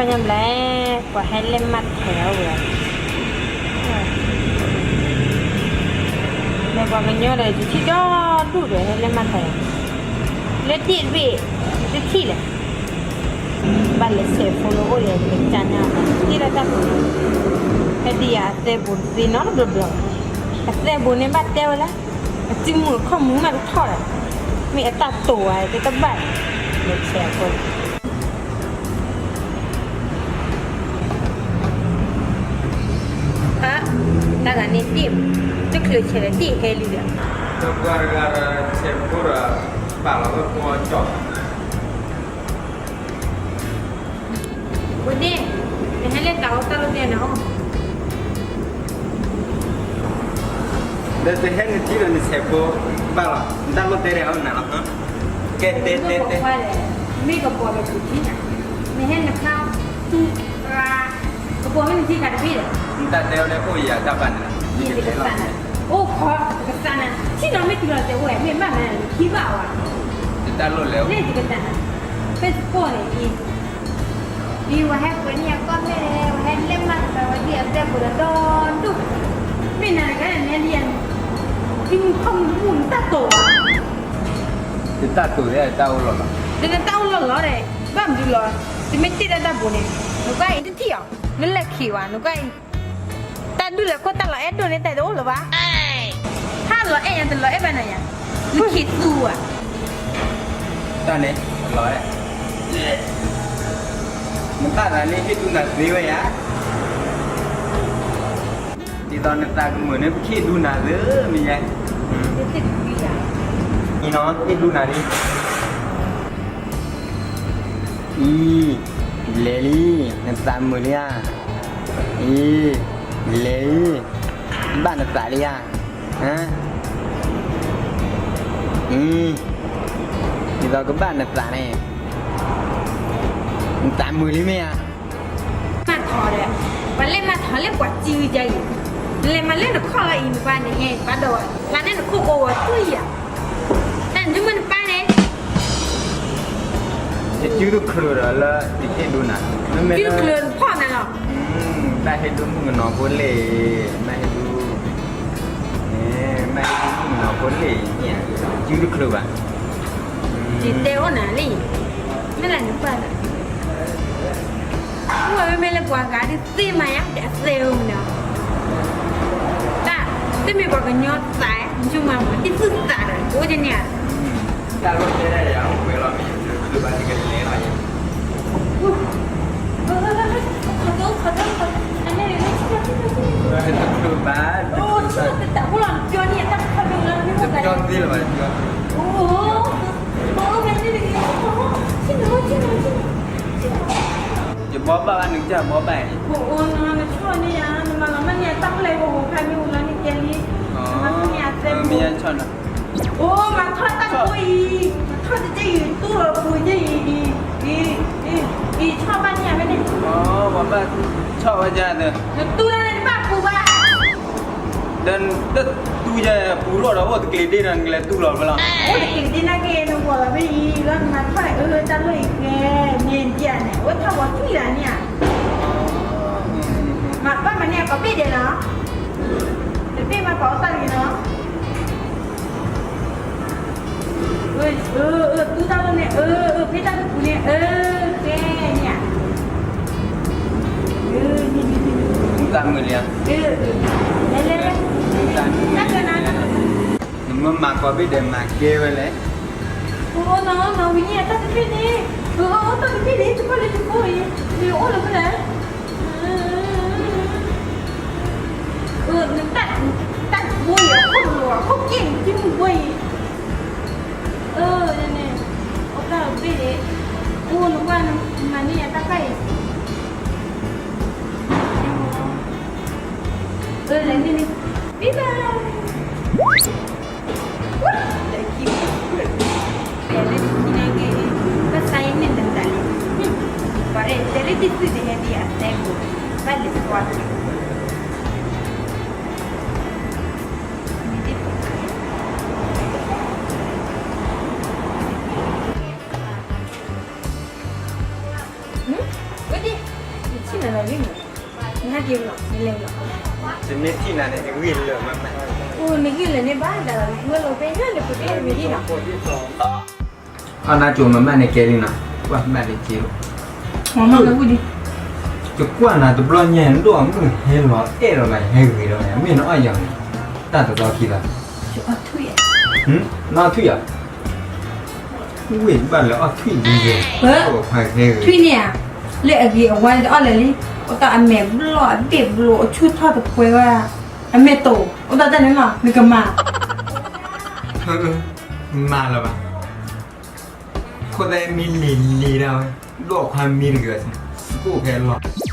ညါဘျဲၣ် ပှၤဟဲလဲၣ်မၤထဲးအီၤဝဲ, မ့ၢ်ပှၤကညီဒီး ယထံၣ်ဒီဒူၣ်ဒီး ဟဲလဲၣ်မၤထဲးအီၤ, လၢတ့ၢ်တဘ့ၣ် တထံၣ်လဲၣ်, ဘၣ်လဲၤဆဲးဖိလၢအိၣ်ဒီး ယကစၢ်ညါ တ့ၢ်လၢတၢ်ပူၤ, ဟဲဒ်ယၤအသဲဘိးတသ့နီတဘျီဘျီ, အသဲဘိးန့ၣ်ဘၣ်တဲဝဲလၢ အစုမုၢ်အခီၣ်မုၢ်မးတထီၣ်ဒီး, မ့ၢ်အတၢ်တိာ်ဝဲတဘၣ်, လဲၤဆဲးဖိ အ, တၢ်ဂၤန့ၣ်တ့ၢ်, တချုးဆဲးဒီးတ့ၢ်ဟဲလံဒီး, တပှၤတဂၤဒီးဆဲးဖိဒီး ပာ်လီၤဝဲဖိအကၠီၣ်, ဝဲဒၣ်, နဟဲလၢတၢ်အိၣ်တၢ်လိၣ်တဲနၤအိၣ်, ဒီးတဟဲနထံၣ်ဒီးနဆဲးဖိ, ဘၣ်လီၤ နတၢ်လိၣ်တဲဒီးအိၣ်နၤလီၤ, ကဲတဲတဲတဲ, မ့ၢ်ကပီၤဒီးပူၤထံၣ်နၤ, နဟဲနခါ, သူ, ကပီၤမ့ၢ်နထံၣ်ခါတဘ့ၣ်ဒီး, နတၢ်တဲဝဲလၢအိၣ်ယၤတၢ်ဘၣ်န့ၣ်, ယကစၢ်နၤ, အိၣ်ခီ, ကစၢ်နၤ, ထံၣ်နီၤမ့ၢ်တုၤလီၤတဲဝဲ မ့ၢ်ဘၣ်မနုၤလၢခံဘၣ်ဝဲ, တၢ်လိၣ်လဲၣ်, လၢယကစၢ်နၤ, Facebookန့ၣ်အံၤ အံၤ ဝဲဟဲကွဲးန့ၢ်အကီၢ်ဖဲန့ၣ် ဝဲဟဲလဲၣ်မၤတသးဝဲဒ်အသဲဘိးဒီးဒီဒူၣ်, မ့ၢ်နၤတဂၤန့ၣ် နဟဲလံယၤ, ထံမုၢ်ခီၣ်မုၢ်မူၣ်နတၢ်တိာ်ဘၣ်, တတၢ်တိာ်သ့တၢ်အိၣ်လီၤလီၤ, တတၢ်အိၣ်လီၤလီၤဒီး, ဘၣ်မနုၤလီၤ, တမ့ၢ်တ့ၢ်တၢ်တၢ်ဘိးန့ၣ်, နကွၢ်အံၤတထံၣ်အီၤ, နလဲၤခံးဝဲ နကွၢ်အံၤ တၢ်ဒုးလဲၤခိၣ်တၢ်လီၤအဲၣ်ဒိၣ်န့ၣ် တၢ်တအိၣ်လၢၤဘၣ်. ဟးလီၤအဲၣ်ညါ တလီၤအဲၣ်ဘၣ်နၤယၤ, နခံးသူဧါ, တၢ်န့ၣ် တလီၤအဲၣ်, နဘၣ်သးန့ၣ် ဟ့ၣ်ဒူနၤသ့ဝဲယၤ, ဒ်သိးနသးကမုာ်န့ၣ် ပဟ့ၣ်ဒူနၤသ့မ့ၢ်ယဲ, အံၤနီၤ ဟ့ၣ်ဒူနၤလံ. အံၤ, လဲၤလံ, နသးမုာ်လံဧါ. အံၤ, လဲၤလံ, ဘၣ်နသးလံဧါ. အံၤ, ဒ်သိးကဘၣ်နသးန့ၣ်, နသးမုာ်လံမ့ၢ်ဧါ. မၤထီၣ်ဒီး, ပှၤလဲၣ်မၤထီၣ်လၢပှၤစုကါအံၤ, လဲၤမၤလၢနခီၣ်လီၤအံၤ နပၢ်န့ၣ် ဟဲပာ်ဒီးဝဲ, လၢန့ၣ်နခိၣ်ကိးဝဲသွံၣ်ယၤ, တၢ်နမ့ၢ်နပၢ်န့ၣ် ယစုတချုးဒီးလၢယဟ့ၣ်ဒူနၤ, မ့မ့ၢ်လၢ, စုတချုးဖီၣ်နၤလီၤ. ဘၣ်ဟ့ၣ်ဒူမုၣ်ကနီၤဖိလ့ၣ်, ဘၣ်ဟ့ၣ်ဒူ, ဘၣ်ဟ့ၣ်ဒူမုၣ်ကနီၤဖိလ့ၣ်, စုတချုးဘၣ်. ယတဲအိၣ်နၤလံ, မ့ၢ်လၢနပၢ်လၢ မ့မ့ၢ်လၢပှၤဂၤဒုးသ့မၤယါ တအသဲဧိၤမနုၤ, တၢ်, တမ့ၢ်ပှၤကညီသး, နဆိကမိၣ်မး တသုသးဒီး အိၣ်ဒ်န့ၣ်ဧါ. တၢ်လိၣ်တဲဒၣ်ယၤ အိၣ်ဝဲလီၤ မ့ၢ်ယတချုးဘၣ် ယကလဲၤလီၤယဲ, တချုးဘၣ်, တချုးဘၣ်, တပျီသ့လၢၤဘၣ်, တပျီသ့, ယဘီဘၣ်ဘၣ်နကစၢ်ဘီဘၣ်အံၤ, နမၤလီၤမၢ်န့ၣ် တၢ်ပျဲၢ်ကဟူးခါန့ၣ် အိၣ်လီၤန့ၣ်ကဲလံ, မၤထီၣ်န့ၣ်အသဲမ့ၢ်ယါဆီၣ်နီၤ, အိၣ် မၤထီၣ်တၢ်ဖိအံၤ, မၤထီၣ်တက့ၢ်အံၤ တူၢ်လီၤပူၤက့ၢ်အံၤ, အံၤ, အံၤ, အံၤဆီၣ်ဘၣ်န့ၢ်ယၤဖဲန့ၣ်, ပှၤဘၣ်ဆီၣ်ဝဲဒၣ်ဒီး, နတူၢ်လီၤန့ၣ်တဘၣ်ပူၤဘၣ် ဒီးတူၢ်ယဲပူၤလီၤဒီး အိၣ်တကျ့ၤဒ့ဒီး နကလဲၤတူၢ်လီၤဖဲလီၤ, အိၣ်တကျ့ၤဒ့နာ်က့ နဂီၤလီၤဖဲအံၤလီၤ နမၤထီၣ်အၢတၢ်လိၣ်အံၤကဲ, န့ၣ်ဒ်န့ၣ် အိၣ်ထီၣ်ဝဲထွံၣ်လၢန့ၣ်ဧါ, မၤဘၣ်မၤန့ၢ်အကီးဘ့ၣ်ဒဲးလီၤ, တဘ့ၣ်မၤကီးအိၣ်တၢ်လံလီၤ. အၢ အၢ တူၢ်တၢ်လိၣ်န့ၣ် အၢ အၢ ဖဲတၢ်တပူၤန့ၣ် အၢ ကဲန့ၣ်ဧါ, အၢ နံၤနံၤနံၤနံၤ သးမုာ်လံဧါ, လဲၤလဲၤလဲၤ တၢ်ကနၤ နမ့ၢ်မၤကီးဘ့ၣ်ဒီးမၤကဲဝဲလဲၣ်, အိၣ်နီၤနီၤ ဝံၤန့ၣ် တၢ်တဘ့ၣ်န့ၣ်, အၢ တၢ်တဘ့ၣ်န့ၣ် တခီလၢယဖိအံၤ နအိၣ်လၢဖဲလဲၣ်. အၢ နတၢ်, တၢ်ဘိအံၤ အခိၣ်လိၤ အခိၣ်က့ၣ် နစုမုၢ်ဘိအံၤ, အၢ န့ၣ်, အိၣ်တၢ်တဘ့ၣ်န့ၣ်, အိၣ်နကွၢ် နမၤန့ၢ်ယၤတၢ်ခါအံၤ, အၢ လဲၤန့ၣ်န့ၣ်, ဘံၣ်ဘၣ် ပျဲလၢနံၤနာ်က့, ဘၣ်ဆါအံၤန့ၣ်တတၢ်လံ, ပှၤအဲၣ်တဲလၢတံၤသုးတဟဲဒ်အသဲကိး, ဘၣ်လဲၤသွါ, ဝဲဒၣ် နဟဲက့ၤလီၤ နလဲၤလီၤ, တမ့ၢ်ထံၣ်နၤန့ၣ် နဂ့ၢ်လၢာ်မးမး, အိၣ် နဂ့ၢ်လၢာ်န့ၢ်ဘၣ်ဒၣ်လီၤ နဝဲလီၤဖဲညါလၢပတဲဝဲဒၣ်လီၤ, အနၢ်ကၠိမၤမၢ်န့ၣ်ကဲလံနီၤ, ကွၢ်မၢ်လၢက့ၤလီၤ, ယကွၢ်နၤတဘျီညါ ဒိၣ်အမုၢ်ဟဲလီၤအဲၣ်လီၤဘၣ် ဟဲဂ့ၤဒီး မ့ၢ်နအီၣ်ယၤန့ၣ်, တၢ်တသီခံသီ, နအီၣ်ထွံၣ်ယၤ, ဝ့ၢ်ဘၣ်လၢအီၣ်ထွံၣ်ဒ်ယဲ, ထွံၣ်န့ၣ်ဧါ, လၢအဂ့ၤအဝါအီၣ်လၢာ်လံ, အိၣ်တၢ်အမဲာ်ဘျီၣ်အဘ့ၣ်ဘျိ အဆူၣ်ထီၣ်တပှဲၤဝဲ, အမဲာ်တိာ် အိၣ်တၢ်တၢ်န့ၣ်လီၤ နကမၤ မၤလၢၤဘၣ်, ခိၣ်သၣ်မံလံၤလံၤဒၣ်ဝဲ, ဒိၣ်ခွါမံတဂ့ၤဘၣ်, စကိၣ်ဖဲအလီၢ်